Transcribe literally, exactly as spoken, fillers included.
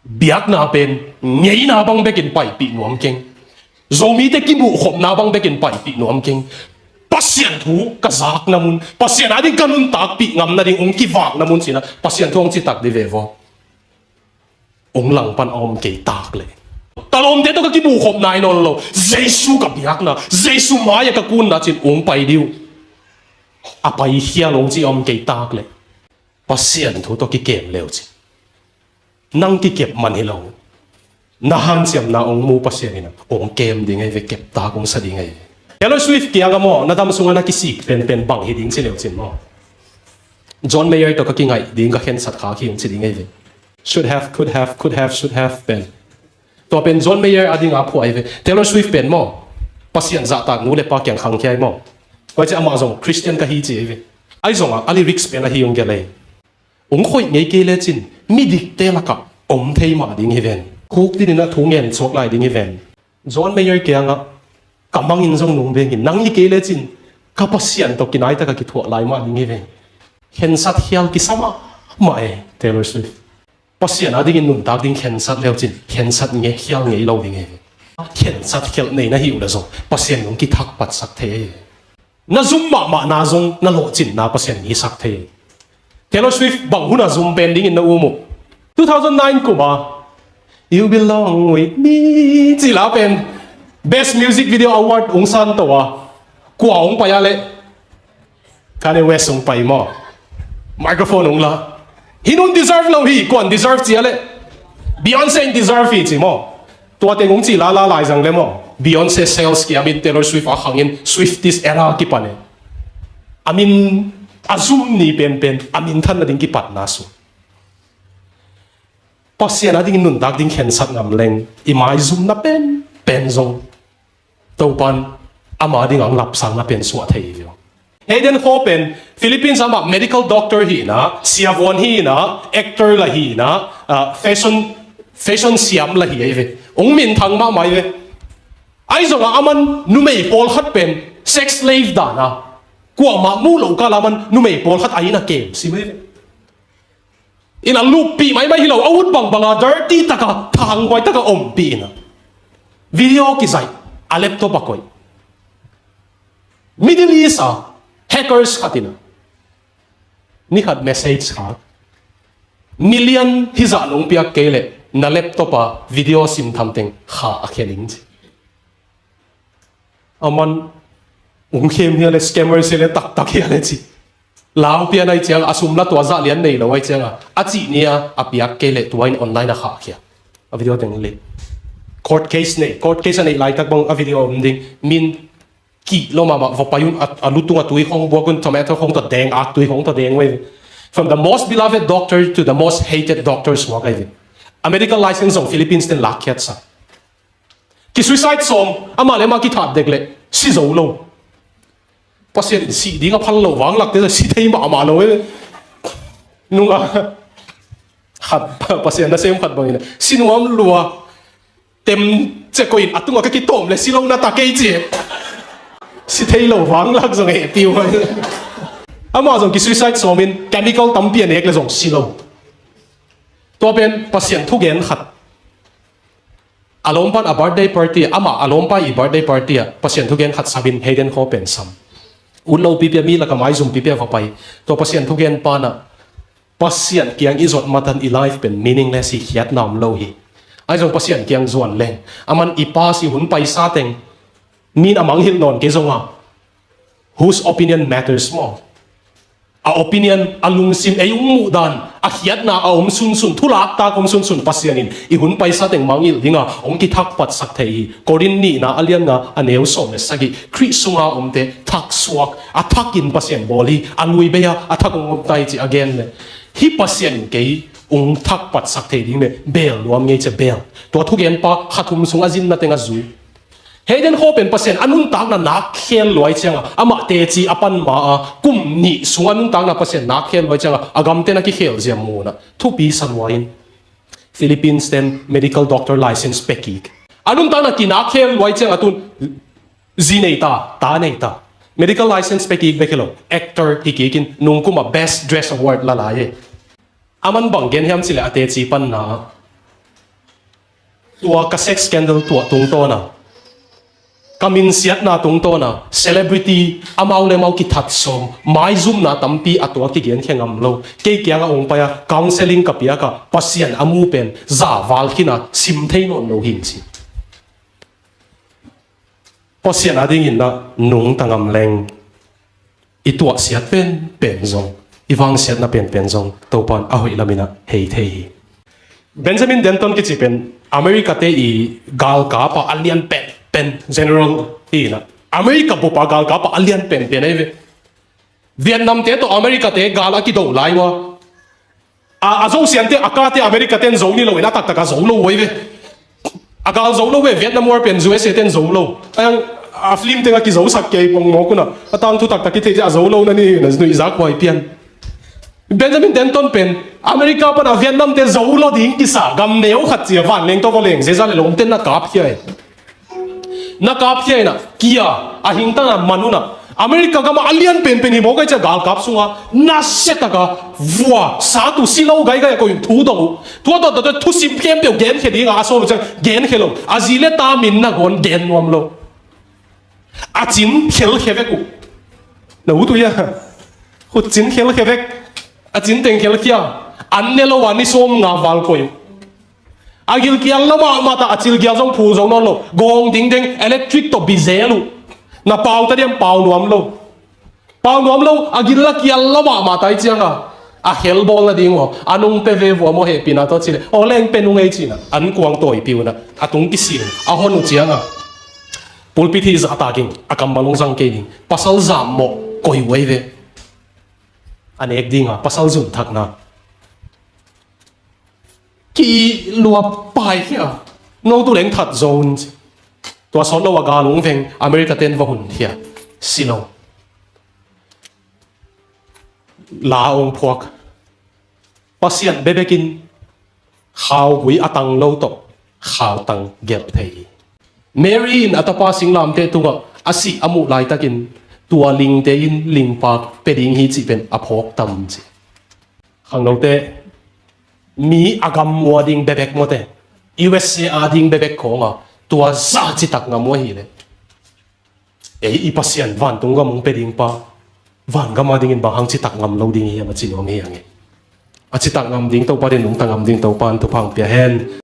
Biakna pen ngeina bang bekin paipih nuam keng. Zomite kimuhkhopna bang bekin paipih nuam keng. Pasian thu ka zakna mun, Pasian ading ka nuntakpih ngam nading hong kivakna mun cihna, Pasian thu hong citak dih ve vaw. Hong langpan a om kei tak leh, ka lawmte tawh ka kimuhkhopna hi nawn lo. Jesu ka biakna, Jesu mai-ah ka kunna cin hong pai dih uh. A paikhial hong ci a om kei tak leh, Pasian thu tawh kikem leu cin, nang kikep man hi lo. Na hanciamna hong mu Pasian in hong kem ding ahi ve, keptak hong sa ding ahi ve. Taylor Swift kiangah maw, na dam sungah na kisik penpen bang hi ding ci leu cin maw, John Mayer tawh ka kingaih ding, ka khensat khak hi hong ci ding ahi ve. Should have, could have, could have, should have pen. Tua pen John Mayer adinga phuah ahi ve. Taylor Swift pen maw, Pasian zahtak nu le pa kiang khangkhia hi maw. Tua ci amah zong Christian ka hi ci ahi ve. Ahi zongah a lyrics pen ahi hong gelh ahi. Hong khoih ngei kei lecin midikte lakah om thei mah ding hi ven. Khuk dinin a thu ngen suak lai ding hi ven. John Mayer kiangah ka mangin zong nung veng hi, nang hi kei lecin ka Pasian tawh kinaitak a kithuah lai mah ding hi ven. Khensat khial kisa mahmah e, Taylor Swift. Pasian adingin nuntak ding khensat leu cin khensat ngei khial ngei lo ding hi ven. Khensat khial nei na hi uh le zong Pasian nung kithak patsak thei hi. Na zum mahmahna zong na lawhcinna Pasian in hisak thei. Taylor Swift bang huna zum pen dingin na um uh? Two thousand nine kum a You Belong With Me cih la pen Best Music Video Award hong san to a, kua hong pai a leh? Kanye West hong pai maw. Microphone hong la. Hih nun deserve lo hi, kuan deserve ci a leh? Beyonce in deserve hi ci maw. Tua teng hong cih lala lai zang le maw, Beyonce sales kiamin Taylor Swift a khangin Swifties era kipan e. A min a zum ni penpen a minthan nading kipatna sung. Pasian adingin nuntak ding khensat ngam leng i maizumna penpen zong Topan ama ding ang lapsang na pen suah thei hi viau. Hayden Kho pen Philippines amah medical doctor hihna, siavuan hihna, actor la hihna, ah, fashion, fashion siam la hi ahi ve. Hong minthang mahmah ahi ve. Ahi zongah aman numei pawlkhat pen sex slave dana, kuamah muh loh kala aman numei pawlkhat a inn a kem sim ahi ve. Inn a luppih maimai hi lo, a ut bangbanga dirty taka, thanghuai taka ompih ina, video kizaih, a laptop a koih. Middle East a hackers khat ina ni khat message kha, million hizah nong piak kei leh na laptop a video sim thamteng kha a khia ning ci. Aman ung khem hia le, scammer sia le, taktak hia le ci. Lau pian ai ciang a sum la tua zah lian nei lo ai cianga a cih nia a piak kei leh tua in online a khah khia. A video teng le court case nei, court case a neih laitak bang a video om ding. Min kih lo mahmah, va pai un, a, a lutung a tui khong buak un, tomato khong tawh deng, ak tui khong tawh deng wei. From the most beloved doctor to the most hated doctor suak ai ve. A medical license zong Philippines ten lakkhiat sa. Kisuicide sawm, amah le amah kithat dek leh si zo lo. Pasian in sih ding a phal lo vanglakte si thei mahmah lo e. Nunga khat, Pasian nasem khat bangin si nuam lua. Tem ce koin a tungah ka kitawm le si lo na ta kei ci. Si thei lo vanglak zong e piu. Amah zong kisuicide sawmin chemical tampi a nek le zong si lo. Tua pen Pasian thugen khat. A lawmpan a birthday party ah, amah a lawmpa i birthday party ah Pasian thugen khat samin Hayden Kho pen sam. Ut lo pipi a mi laka maizum pipi a va pai. Tua Pasian thugen pana Pasian kiang i zot matan i life pen meaningless hi, khiatna om lo hi. Ahi zong Pasian kiang zuan leng aman i past i hun paisa teng min a mangngilh nawn kei zonga whose opinion matters more? A opinion, a lungsim, ei hong muhdan, a khiatna a om sunsun, thulaktak om sunsun Pasian in i hun paisa teng mangngilh dinga hong kithak patsak thei hi. Korin nihna a lian nga a neu sawm le sagih, Khrih sunga omte thaksuak, a thakin Pasian bawl hi, a lui bei-a a thak hong omta hi ci a gen le. Hih Pasian in kei hong thak patsak thei ding le beel nuam ngei cia beel. Tua thugenpa kha thum sung a zinna teng a zu. Hayden Kho pen Pasian a nuntakna nak khel luai cianga amah teci a pan ma a kum nih sung a nuntakna Pasian nak khel luai cianga a gamten a kikhel zia muna thupi sa luai in Philippines ten medical doctor license pekik. A nuntakna kinak khel luai cianga tun zi nei ta, ta nei ta. Medical license pekik bek hi lo, actor hi kikin nungkuma Best Dress Award la lai e. Aman bang gen hiam cileh a teci panna ah Tua ka sex scandal tuah tungtawna, ka minsiatna tungtawna celebrity amau le amau kithat sawm, maizumna tampi a tua kigenkhia ngam lo. Kei kiangah hong pai a counseling ka piak a Pasian a mu pen zaval khin a sim thei nawn lo hi ing ci. Pasian a dingin na nungta ngam leng, i tuahsiat penpen zong, i vangsiatna penpen zong Topan a hoih lamin a hei thei hi. Benjamin Denton kici pen America te i galkap a lian penpen general hi na. America bup a galkap a lian penpen ahi ve. Vietnam te tawh America te gal a kido lai ua, a, a zosiante, a kate America ten zo ni lo in a taktak a zo lo uh ahi ve. A gal zo lo ve, Vietnam War pen U S A ten zo lo. A yang a film teng a kizosak kei pong mawk un a, a tangthu taktak kithei ciah a zo lo na ni na nuihzak huai pian. Benjamin Denton pen America pan a Vietnam te zo lo ding kisa gam neu khat ci a vanleng tawh va leng zeza le lomten na kap khia e. Na kap khia in a kia a hingtang a man un a America gam a lian penpen hi mawk ahi ciah galkap sunga nasia taka vua sa tu si lo gaigai a koih thu dong uh. Tua tawh tawh thusim khempeuh genkhia ding a a sawl uh ciang genkhia lo. A zi le ta min na gawn gen nuam lo. A cin khelkhia vek uh. Na ut uh hia? Khut cin khelkhia vek. A cin teng khelkhia. An ne lo a ni sawm nga val koih uh. A gilkial lo mahmah ta a cilkial zong phu zo nawn lo. Gawng dingdeng electric tawh bizel uh. Na pau ta diam pau nuam lo. Pau nuam lo, a gil a kial lo mahmah ta i cianga a khel bawl nading uh a nung pe ve vua maw hehpihna tawh cile aw leng pe nung ei cina an kuang tawipi una a tung kisil a hon uh cianga pulpit hi zahtak in a kammal hong zang kei ding. Pasal zam mawh koi uh ei ve. A nek dinga pasal zun thakna ki lua pai khia. No tu leng that zo un ci. Tua sawt lo a gal ung veng America ten va hun khia. Si lo. La ong phuak. Pasian bebekin khau gui a tang lo tawh khau tang gelh thei hi. Mary in a tapa singlamteh tungah a sih a muh laitakin tua lingte in lingpak pe ding hi cih pen a phawk tam ci. Khangnote mi a gam mua ding bebek mawte U S A a ding bebek khawnga tua za citak ngam uh ahileh ei i Pasian vantung gam hong pe ding pa vangam a dingin bang hang citak ngam lo ding hiam a ci nuam hi ang e. A citak ngam ding Topa din nungta ngam ding Topa in thupha hong pia hen.